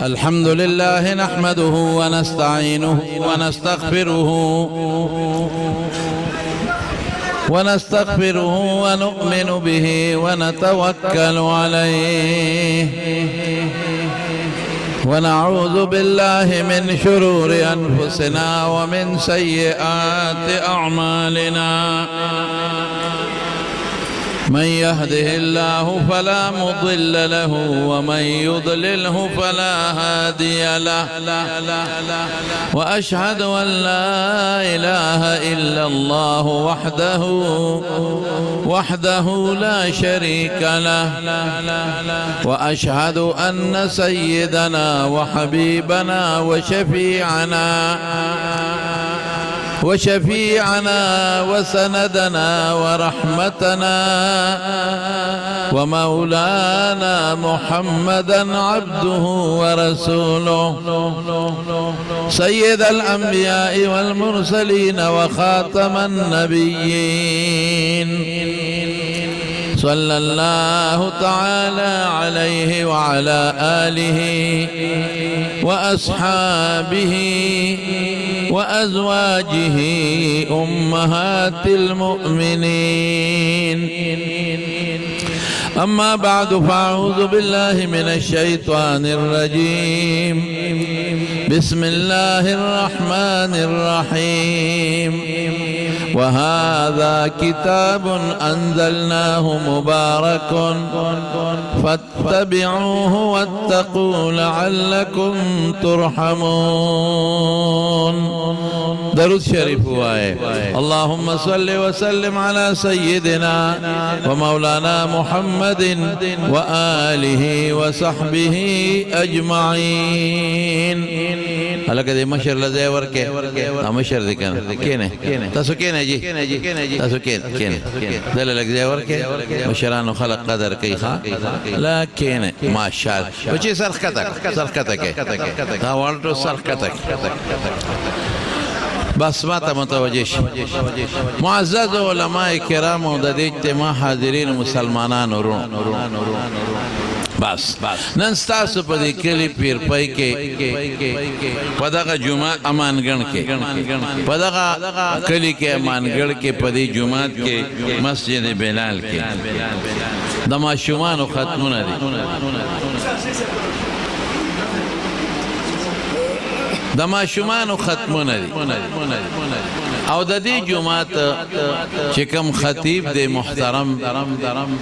الحمد لله نحمده ونستعينه ونستغفره ونؤمن به ونتوكل عليه ونعوذ بالله من شرور أنفسنا ومن سيئات أعمالنا من يهده الله فلا مضل له ومن يضلله فلا هادي له وأشهد أن لا إله إلا الله وحده لا شريك له وأشهد أن سيدنا وحبيبنا وشفيعنا وسندنا ورحمتنا ومولانا محمدا عبده ورسوله سيد الأنبياء والمرسلين وخاتم النبيين صلى الله تعالى عليه وعلى آله وأصحابه وأزواجه أمهات المؤمنين. أما بعد، فأعوذ بالله من الشيطان الرجيم. بسم الله الرحمن الرحيم. وهذا كتاب أنزلناه مبارك فاتبعوه واتقوا لعلكم ترحمون. درود شریف ہوا ہے. اللهم صل وسلم على سيدنا ومولانا محمد وآله وصحبه أجمعين. هلکه دې مشر لځای ورکه، دا مشر دې کنه کینه، تاسو کینه جی، تاسو کینه کینه، دله لږ ځای ورکه. مشرانو خلق قدر کوي. ښه لا کینه، ماشاءالله. بچې سر ښکته، سر ښکته کې، دا والټو سر ښکته کې. بس ما ته متوجه شي. معزز علماء کرام او د دې اجتماع حاضرین مسلمانانو وروڼو، بس نن ستاسو په دې کلي پیرپۍ کې، په دغه جومات امانګڼ کې، په دغه کلي کې امانګړ کې، په دې جومات کې مسجد بلال کې د ماشومانو ختمونه دي. د ماشومانو ختمونه دي او د دې جومات چې کوم خطیب دی محترم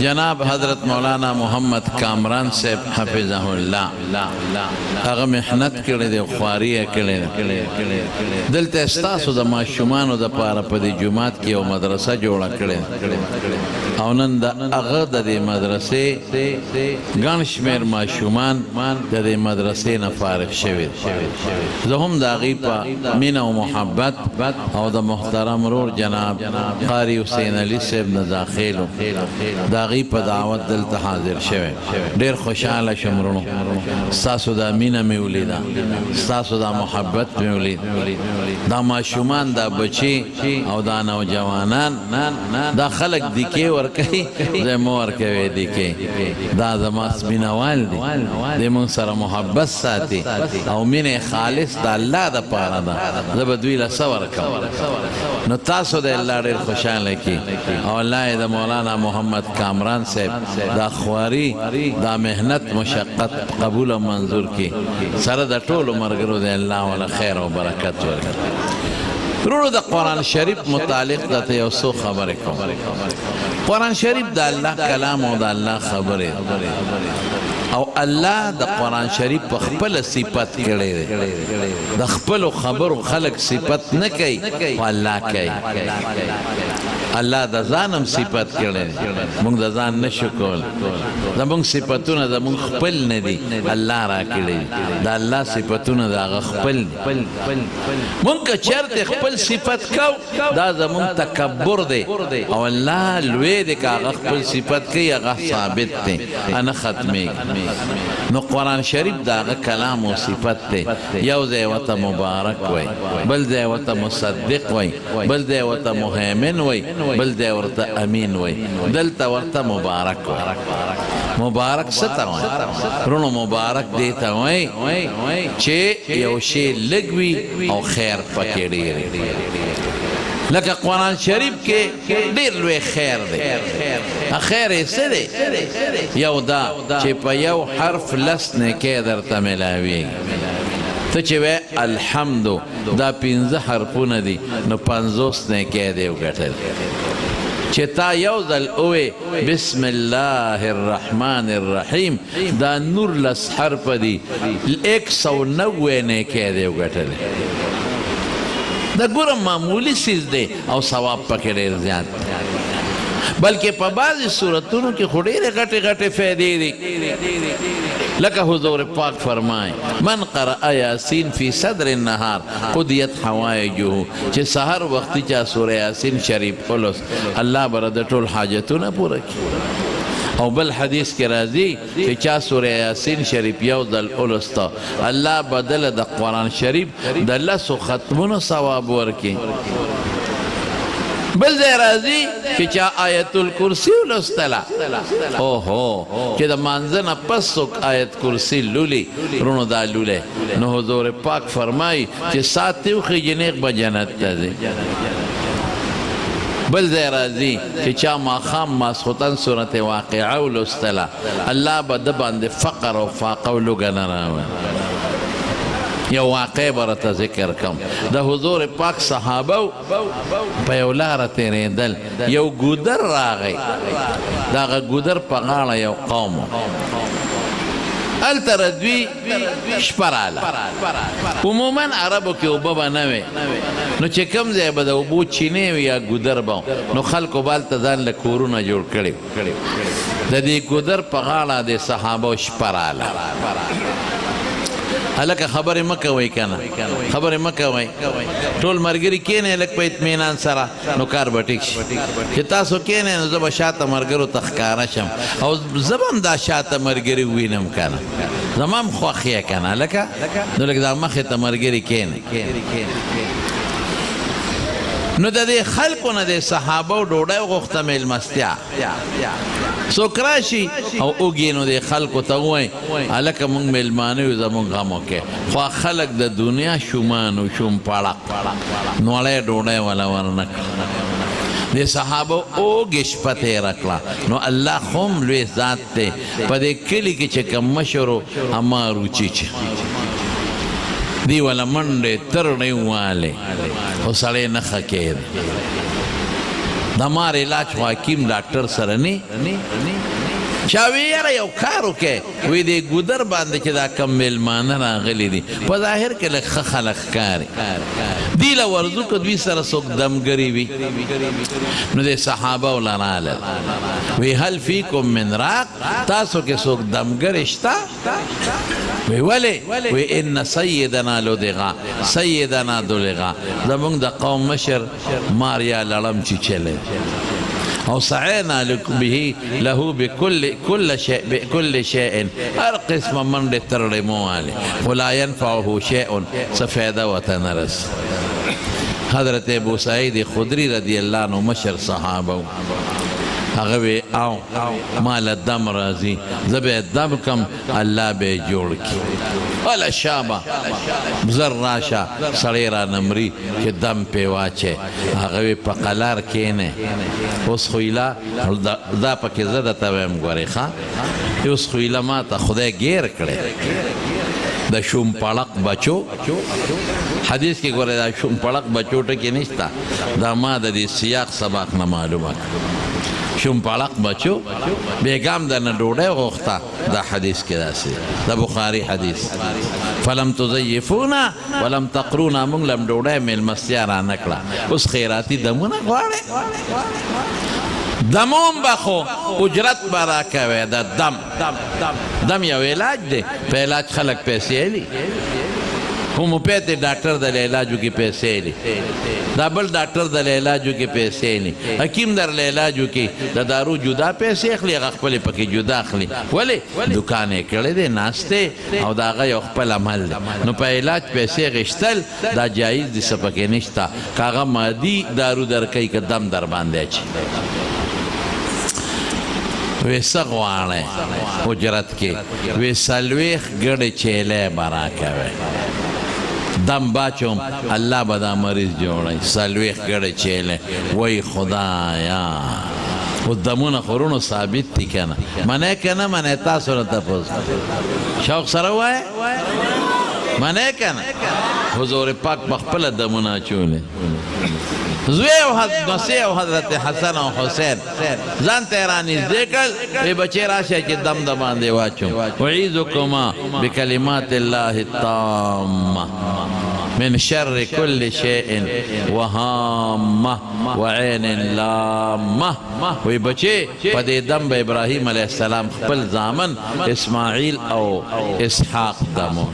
جناب حضرت مولانا محمد کامران صاحب حفظه الله، هغه محنت کړی دی، خواري یې کړې ده. دلته ستاسو د ماشومانو دپاره په دې جومات کې یو مدرسه جوړه کړې او نن د هغه د دې مدرسې ګڼ شمېر ماشومان د دې مدرسې نه فارغ شوي. زه هم د هغې په مینه او محبت او د محترم ورور جناب قاری حسین علي صاحب نه داخلو د هغې په دعوت دلته حاضر شوی. ډېر خوشحاله شوم وروڼو، ستاسو دا مینه مې ولیده، ستاسو دا محبت مې ولید. دا ماشومان، دا بچي او دا نوجوانان، دا خلک دیکې ورکوي، زه مه ورکوې دیکې. دا زما مینهوال دي، دی موږ سره محبت ساتي او مینه خالص د الله دپاره ده. زه به دوی له څه ورکوم؟ نو تاسو د الله ډېر خوشحاله کړي او الله یې د مولانا محمد کامران صاحب دا خواري، دا محنت، مشقت قبول او منظور کړي. سره د ټولو ملګرو د الله وله خیر او برکت ورکړي. وروڼو، د قرآن شریف متعلق درته یو څو خبرې کوم. قرآن شریف د الله کلام او د الله خبرې، او الله د قرآن شریف په خپله صفت کړی دی. د خپلو خبرو خلک صفت نه کوي، خو الله کوي. الله د ځان هم صفت کړی دی، موږ د ځان نه شو کولی. زموږ صفتونه زموږ خپل نه دي، الله راکړي دي. د الله صفتونه د هغه خپل دي. موږ که چېرته خپل صفت کوو، دا زموږ تکبر دی، او الله لوی دی، که هغه خپل صفت کوي هغه ثابت دی، نه ختمېږي. نو قرآن شریف د هغه کلام او صفت دی. یو ځای ورته مبارک وایي، بل ځای ورته مصدق وایي، بل ځای ورته مهیمن وایي، بل ځای ورته امین وای، دلته ورته مبارک وای. مبارک څه ته وای؟ وروڼو مبارک دې ته وای چې یو شی لږ وي او خیر پکې ډېر وي. لکه قرآن شریف کې ډېر لوی خیر دی. خیر یې څه دی؟ یو دا چې په یو حرف لس نیکۍ درته ملاویږي. ته چې وایې الحمد، دا پنځه حرفونه دي، نو 50 نیکۍ دې وګټلې. چې تا یو ځل ووې بسم الله الرحمن الرحیم، دا 19 حرفه دي، 190 نیکۍ دې وګټلې. دا ګوره معمولي څیز دی او ثواب پکې ډېر زیات دی. بلکې په بعضې صورتونو کې خو ډېرې غټې غټې فایدې دي. لکه حضور پاک فرمای من قرأ یاسین فی صدر النهار قضیت حوائجه، چې سحر وختي چا سوره یاسین شریف ولوست، الله به د ټول حاجتونه پوره کړي. او بل حدیث کې راځي چې چا سوره یاسین شریف یو ځل ولوسته، الله بدل د قرآن شریف د 10 ختمونو ثواب ورکړي. بل ځای راځي چې چا آیت الکرسي ولوستله، اوهو چې د مانځه نه پس څوک آیت کرسي لولي، وروڼو دا لولی، نو حضور پاک فرمایي چې سات ترې وخېژي نېغ به جنت ته ځي. بل ځای راځي چې چا ماښام ماسخوتن سورت واقعه ولوستله، الله به ده باندې فقر او فاقه او لوږه نه راولي. یو واقع به راته ذکر کوم. د حضور پاک صحابه په یو لاره تېرېدل، یو ګودر راغی، د هغه ګودر په غاړه یو قوم و. هلته دوی شپه راله. عموما عربو کې اوبه به نه وې، نو چې کوم ځای به د اوبو چینې وي یا ګودر به، نو خلکو به هلته ځان له کورونه جوړ کړي. د دې ګودر په غاړه د صحابو شپه راله. هلکه خبرې مه کوئ که نه، خبرې مه کوئ، ټول ملګري کښېنئ لږ په اطمینان سره، نو کار به ټیک شي. چې تاسو کښېنئ نو زه به شاته ملګرو ته ښکاره شم، او زه به هم دا شاته ملګري ووینم که نه، زما هم خوښ یې که نه. هلکه نو لږ دا مخې ته ملګري کښېنئ. نو د دې خلکو نه د صحابو ډوډۍ وغوښته مېلمستیا. څوک راشي او وږي، نو دې خلکو ته ووایي هلکه موږ مېلمانه یو، زموږ غم وکړئ. خو خلک د دنیا شومان و، شوم پړق، نوړی ډوډۍ وله ورنه کړه. دې صحابو اوږې شپه تېره کړه. نو الله خو هم لوی ذات دی، په دې کلي کې چې کوم مشر و همار وچیچه، دی وله منډې ترړې ووالې، خو سړی نه ښه کېده. د مار علاج خو حکیم ډاکټر سره نه. چا وی یاره یو کار وکړئ، وی دې ګودر باندې چې دا کم مېلمانه راغلي دي، په ظاهر کې لږ ښه خلک ښکاري، دوی له ورځو که دوی سره څوک دمګري وي. نو دې صحابه وله رالل، وی هل فیکم من راق، تاسو کې څوک دمګري شته؟ وی ولې؟ وی ان سیدنا لدغا، سیدنا دلغا، زمونږ د قوم مشر ماریا لړم چیچلی، او سعینا به له بكل كل شيء بكل شيء، هر قسمه منډې ترړې مو والې، خو لا ينفعه شيء، څه فایده ورته نه رسي. حضرت ابو سعید خدری رضی الله عنه مشر صحابه، هغه وی او ما له دم راځي، زه به دم کم، الله به جوړ کړي. وله شابه زر راشه، سړی رانه مري چې دم پې واچوي. هغه وی په قلار کښېنئ، اوس خو ایله دا پکې زه درته وایم ګورې ښه، اوس خو ایله ما ته خدای ګیر کړی د شوم پړق بچو. حدیث کې ګورې دا شوم پړق بچو ټکی نشته، دا ما د دې سیاق سبق نه معلومه کړه. شوم پړق بچو بیګام د نه ډوډۍ غوښته، دا حدیث کې داسې د بخاري حدیث، فلم تضیفونا ولم تقرونا، موږ لم ډوډۍ مېلمستیا رانه کړه، اوس خیراتي دمونه غواړئ؟ دموم به خو اجرت به راکوې. د دم دم یو علاج دی، په علاج خلک پیسې لي. هوموپیتي ډاکټر د علاج کې پیسې لري، دا بل ډاکټر د علاج کې پیسې لري، حکیم در علاج کې د دارو جدا پیسې اخلي، هغه خپلې پکې جدا اخلي. ولې؟ دکان یې کړی دی، ناست دی او د هغه یو خپل عمل دی. نو په علاج پیسې غشتل دا جایز دي، څه پکې نشته. که هغه مادي دارو درکوي که دم در باندې اچي. وی څه غواړی اجرت کې؟ وی 40 ګړې چیلې به راکوې، دم باچوم الله به دا مریض جوړوي. 40 ګړې چیلې. وای خدایا، اوس دمونه خورونو ثابت دي که نه؟ منې که نه منې؟ تاسو نه تپوس شوق سره ووایه، منې که نه؟ حضور پاک په خپله دمونه اچولې. زوی او نسی او حضرت حسن او حسین ځان ته یې رانږدې کړل، وی بچی راشه چې دم د باندې واچوم. اعیذکما بکلمات الله التامه من شر كل شيء وهامه وعين لامه. وی بچی په دې دم به ابراهیم علیه السلام خپل زامن اسماعیل او اسحاق دمو.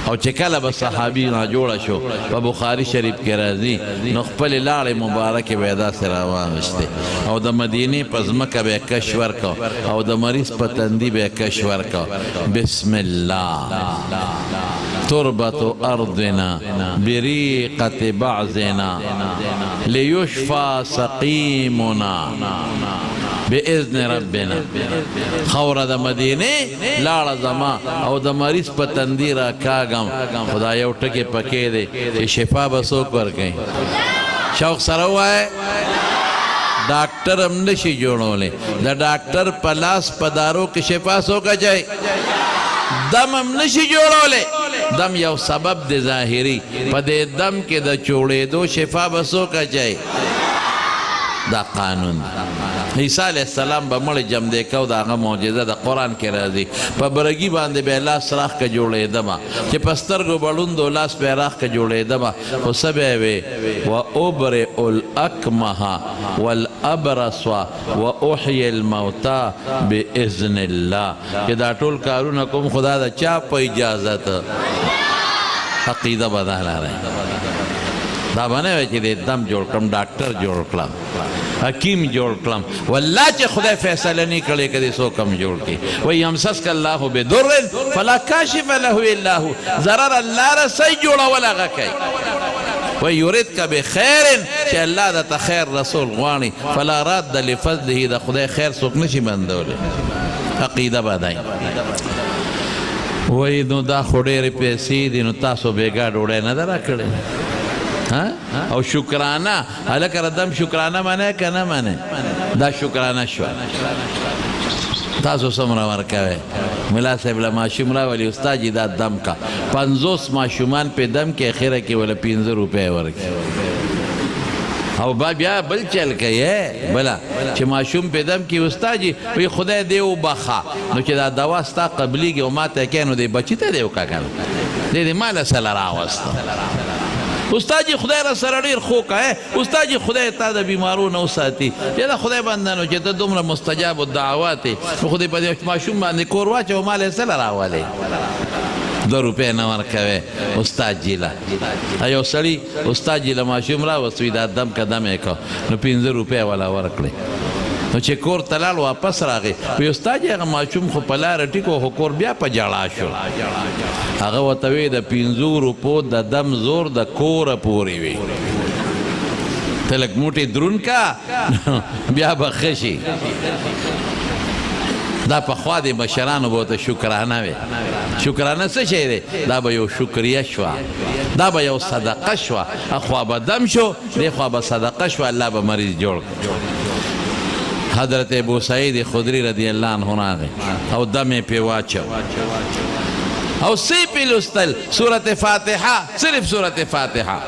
او چې کله به صحابي نه جوړه شو، په بخاري شریف کې راځي، نو خپلې لاړې مبارکې به یې داسې راواغېستې او د مدینې په ځمکه به یې کش ورکړ او د مریض په تندي به یې کش ورکړ. بسم الله تربة أرضنا بريقة بعضنا ليشفى سقيمنا بإذن ربنا. خوره د مدینې لاړه زما او د مریض په تندي راکاږم. خدای یو ټکی پکې دی چې شفا به څوک ورکوي؟ شوق سره ووایه. ډاکټر هم نشي جوړولی، د ډاکټر په لاس په دارو کې شفا څوک اچوي؟ دم هم نشي جوړولی. دم یو سبب دی ظاهري، په دې دم کې د جوړېدو شفا به څوک اچوي؟ دا قانون دی. عیسی علیه السلام به مړی جمدې کو، د هغه معجزه د قرآن کې راځي. په برګي باندې به لاس راخ که جوړېده به، چې په سترګو به ړوند و لاس به یې راخ که جوړېده به، خو څه به یې وې؟ وأبرئ الأکمه والأبرص وأحيي الموتى بإذن الله. چې دا ټول کارونه کوم خدا د چا په اجازت؟ عقیده به دا لرئ. دا به نه وي چې دې دم جوړ کړم، ډاکټر جوړ کړم، حکیم جوړ کړم، والله چې خدای فیصله نه کړې که دې څوک هم جوړ کړي. وایي یمسسک الله بدر فلا کاشف له الا هو. ضرر الله رسوي، جوړول هغه کوي. وایي یردک بخیر، چې الله درته خیر رسول غواړي، فلا راد لفضله، د خدای خیر څوک نشي بندولی. عقیده به دی. وایي نو دا خو ډېرې پیسې دي، نو تاسو بېګا ډوډۍ نه ده راکړې؟ او شکرانه هلکه دم شکرانه منې که نه منې؟ دا شکرانه شوه. تاسو څومره ورکوئ؟ ملا صاحب له ماشوم راولي، استاد جي دا دم کا 50 ماشومان په دم کې اخره کې وله 5 روپۍ ورکړي. او با بیا بل چل کوي، بله چې ماشوم په دم کې استاد جي وایي خدای دې وبخښه، نو چې دا دوا ستا قبلیږي او ما ته یې کوې، نو دې بچي ته دې وکړه که نه، دې دې ما له سره راوسته. استاد جي خدای را سره ډېر ښه وکړه، استاد جي خدای تا د بیمارو نه وساتي. چې دا خدای بنده نو چې ته دومره مستجاب الدعوات یې، نو خو دې په دې ماشوم باندې کور واچوه، ما له یې څه له راولې؟ 2 روپۍ نه ورکوې استاد جي له. یو سړي استاد جي له ماشوم راوست، وایي دا دم که دم یې کړ، نو 5 روپۍ ولا ورکړې. نو چې کور ته لاړ واپس راغی، وایي استاد جي هغه ماشوم خو په لاره ټیک و، خو کور بیا په ژړا شو. هغه ورته وایي د 5 روپو د دم زور د کوره پورې وي، ته لږ موټی درون کا بیا به ښه شي. دا پخوا د مشرانو به ورته شکرانه وي. شکرانه څه شی دی؟ دا به یو شکریه شوه، دا به یو صدقه شوه. اخوا به دم شو، دې خوا به صدقه شوه، الله به مریض جوړ کړ. حضرت ابو سعید خدری رضی الله عنه راغی او دم یې پې واچو او څه یې پې لوستل؟ سورة فاتحه، صرف سورة فاتحه.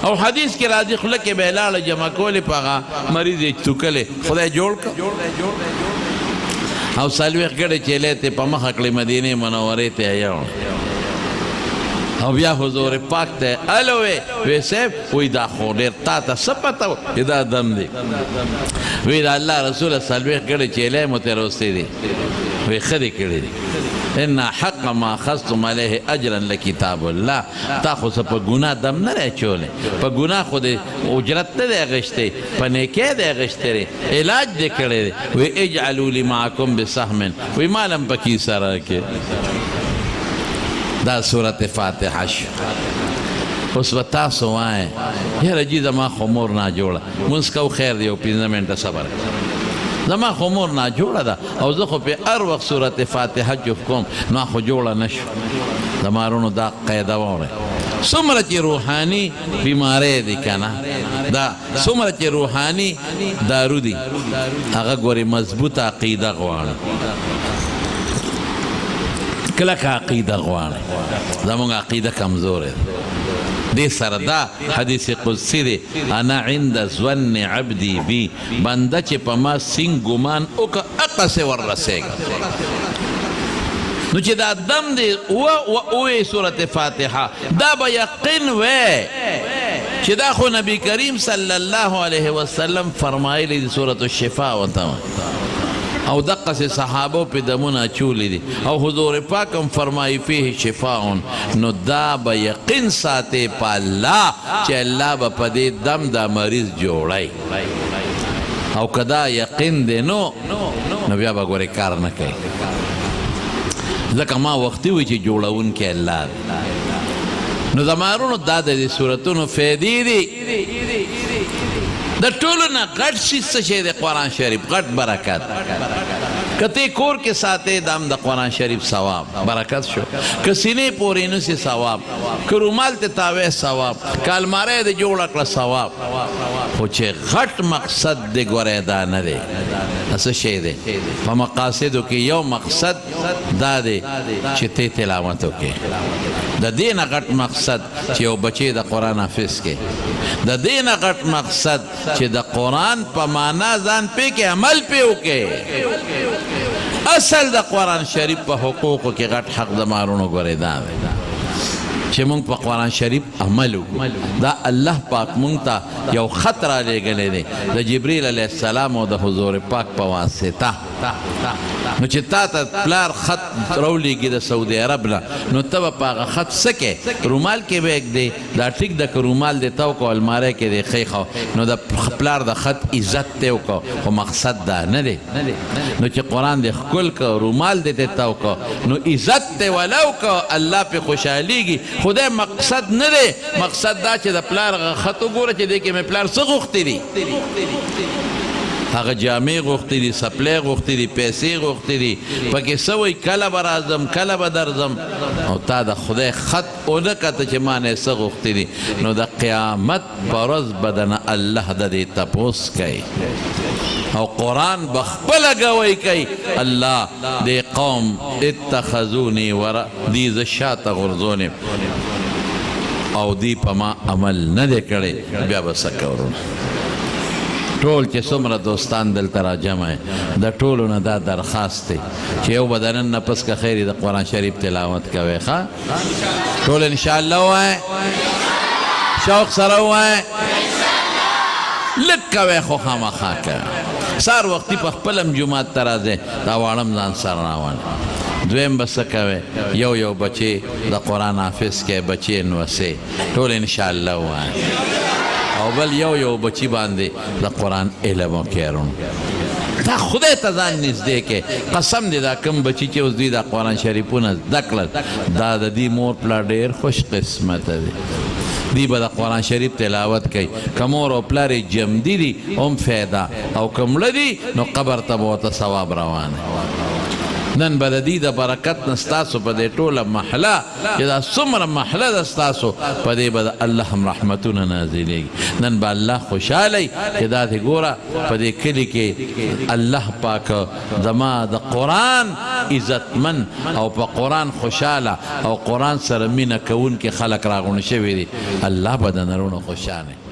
او حدیث کې راځي خوله کې به یې لاړه جمع کولې، په هغه مریض یې ټوکلې، خدای جوړ کړ. او 40 ګړې چیلې ته په مخه کړې، مدینې منورې ته یې یوړ. او بیا حضور پاک ته الو وی وی صاحب وی دا خو ډیر تا ته څه پته وه دا دم دی وی دا الله رسول 40 ګړې چیلې مو ته راوستې دي وی ښه دې کړي دي ان حق ما اخذتم علیه اجرا لکتاب الله تا خو څه په ګناه دم نه دی اچولی په ګناه خو دې اجرت نه دی اخیستی په نیکۍ دی اخیستی دی علاج دې کړی دی وی اجعلوا لي معکم بسهم وی مال هم پکې سره کې دا سورت فاتحه شو. اوس به تاسو وایئ یاره جی زما خو مور ناجوړه مونځ کو خیر دی یو 5 منټه صبر زما خو مور ناجوړه ده او زه خو په هر وخت سورت فاتحه چوف کوم نو خو جوړه نه شو. زما وروڼو دا قاعده واورئ څومره چې روحاني بیماری دي که نه دا څومره چې روحاني دارو دي هغه ګورې مضبوطه عقیده غواړي کلکه عقیده غواړي. زموږ عقیده کمزورې ده. دې سره دا حدیث قدسي دی انا عند ظن عبدي بي بنده چې په ما څنګه ګمان وکړه هغسې وررسېږم. نو چې دا دم دی ووې سورت فاتحه دا به یقین وې چې دا خو نبی کریم صلی الله علیه وسلم فرمایلی دی سورت الشفا ورته او دقسې صحابو پې دمونه اچولي دي او حضور پاک هم فرمایي فیه شفاء نو دا به یقین ساتې په الله چې الله به په دې دم دا مریض جوړوي او که دا یقین دی نو نو بیا به ګورې کار نه کوي ځکه ما وختي وی چې جوړونکی الله دی. نو زما وروڼو دا د دې سورتونو فایدې دي. د ټولو نه غټ څیز څه شی دی؟ قرآن شریف غټ برکت. که ته کور کې ساتې دا هم د قرآن شریف ثواب برکت شو، که سینې پورې نیسې ثواب، که رومال ته تاوې ثواب، که المارۍ دې جوړه کړه ثواب. خو چې غټ مقصد دې ګورې دا نه دی. څه شی دی؟ په مقاصدو کې یو مقصد دا دی چې ته تلاوت وکړې. د دې نه غټ مقصد چې یو بچی د قرآن حافظ کې. د دې نه غټ مقصد چې د قرآن په معنا ځان پې کې عمل پې وکړې. اصل د قرآن شریف په حقوقو کې غټ حق د مارونو ګورې دا دی چې مونږ په قرآن شریف عمل وکړو. دا الله پاک مونږ ته یو خط را لېږلی دی د جبریل علیه السلام او د حضور پاک په واسطه. نو چې تا ته پلار خط راولېږي د سعودي عرب نه نو ته به په هغه خط څه کې رومال کې به یې ږدې، دا ټیک ده که رومال دې تاو کړو المارۍ کې دې کښېښو نو د پلار د خط عزت دې وکړو، خو مقصد دا نه دی. نو چې قرآن دې ښکل کړ رومال دې ترې تاو کړ نو عزت دې ولا وکړ، الله پرې خوشحالېږي. خو دا مقصد نه دی. مقصد دا چې د پلار هغه خط وګوره چې دې کې مې پلار څه غوښتي دي. هغه جامې غوښتي دي، څپلۍ غوښتي دي، پیسې غوښتي دي، پکې څه وایي کله به راځم کله به درځم، او تا د خدای خط ونه کته چې ما نه یې څه غوښتي دي. نو د قیامت په ورځ به درنه الله د دې تپوس کوي او قرآن به خپله ګواهي کوي الله دې قوم اتخذوني ورا دي زه شاته غورځولم او دی په ما عمل نه دی کړی، بیا به څه کوو وروڼه؟ ټول چې څومره دوستان دلته راجمع د ټولو نه دا درخواست دی چې یو به د نن نه پس که خیر د قرآن شریف تلاوت کوئ. ښه ټول انشاءالله ووایئ، شوق سره ووایئ، لږ کوئ خو خامخا کوئ. سهار وختي په خپل هم جومات ته راځئ، دا واړه هم ځان سره راولئ. دویم به څه کوئ؟ یو یو بچی د قرآن حافظ کې بچی نوسئ، ټول انشاءالله ووایئ. او بل یو یو بچی باندې د قرآن علم وکړئ وروڼو. دا خدای ته ځان نږدې کړئ. قسم دی دا کوم بچی چې اوس دوی دا قرآن شریفونه زده کړل دا د دې مور پلار ډېر خوش قسمته دی. دی به د قرآن شریف تلاوت کوي، که مور او پلار یې ژوندي دي هم فایده، او که مړه دي نو قبر ته به ورته ثواب روان وي. نن به د دې د برکت نه ستاسو په دې ټوله محله چې دا څومره محله ده ستاسو په دې به د الله هم رحمتونه نازلېږي. نن به الله خوشحاله وي چې دا دې ګوره په دې کلي کې الله پاک زما د قرآن عزتمن او په قرآن خوشحاله او قرآن سره مینه کوونکي خلک راغونډ شوي دي. الله به د نرونو خوشحاله.